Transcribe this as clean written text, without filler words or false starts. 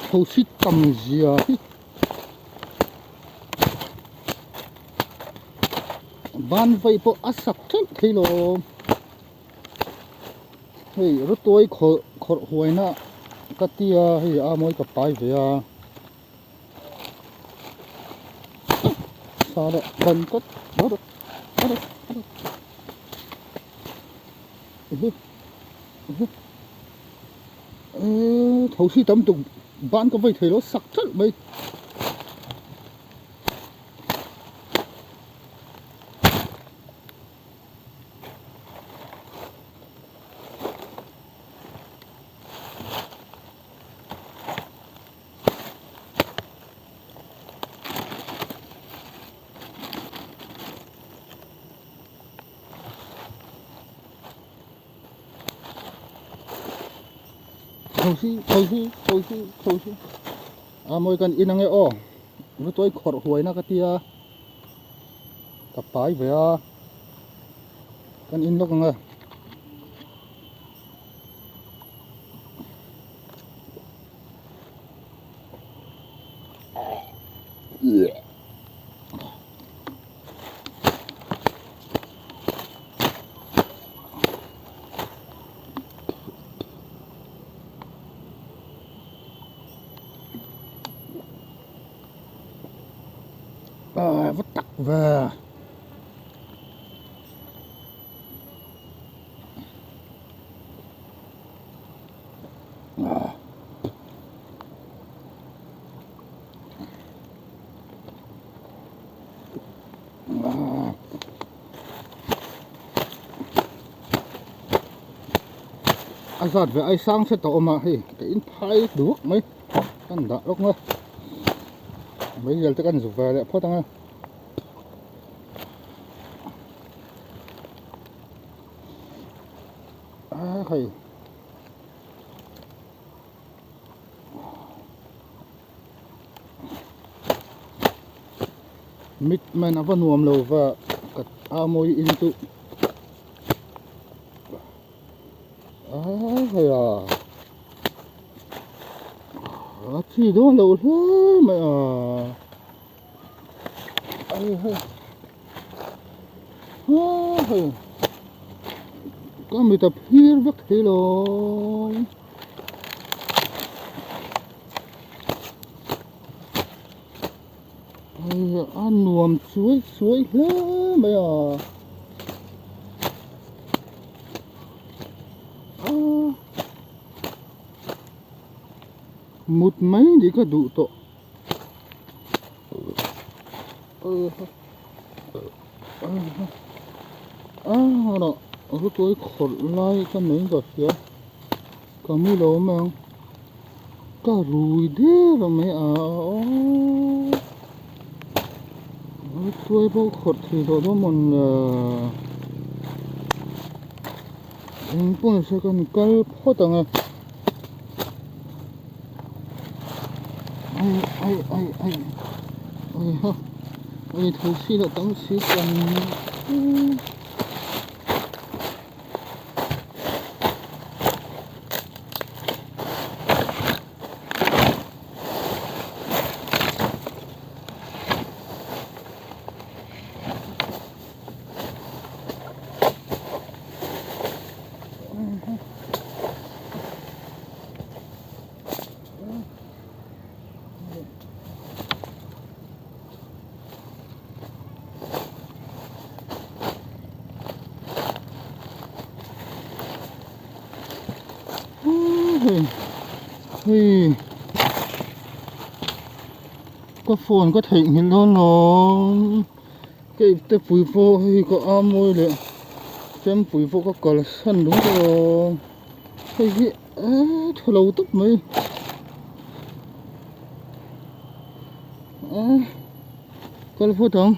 Thosi tam zia hi ban vai pawh a sak teuh thei lo hei rawtuai khawrh khawrh huaina ka tia hei a mawi ka pai ve a ban tlat Thosi tam tuk ban ka vei thei lo sak teuh mai. Thosi thosi thosi thosi a mawi kan in ange aw rutuai khawrh huaina ka tia ka pai ve a kan in lawk ang e. À, vất tặc về à. A zat ve ai sang hre tawh awm a hei ka in phai duak mai kan dah lawk mai meizial te kan zu ve leh phawt ang a a hei. Mit man a va nuam lo va ka a mawi in chu a hei a a chi dawn lo hle mai a ai hei a hei ka mit a phir vek thei lo. A nuam chuai chuai hle mai a mut mai ni ka duh tawh a rutuai khawrh lai ka nei ka hria. Ka mu lo mai ang ka rui der mai a aw tuai pawh khawrh thei tawh dawn mawn le eng pawh ni se kan kal phawt ang e ai ai ai ai ai ha ai tho si lah tam si kan. Hei ka phone ka theihnghilh dawn lo ka ipte pui pawh hei ka amawi leh chempui pawh ka kalsan lung lo hei hi eee tha lo tawp mai eee kal phawt ang.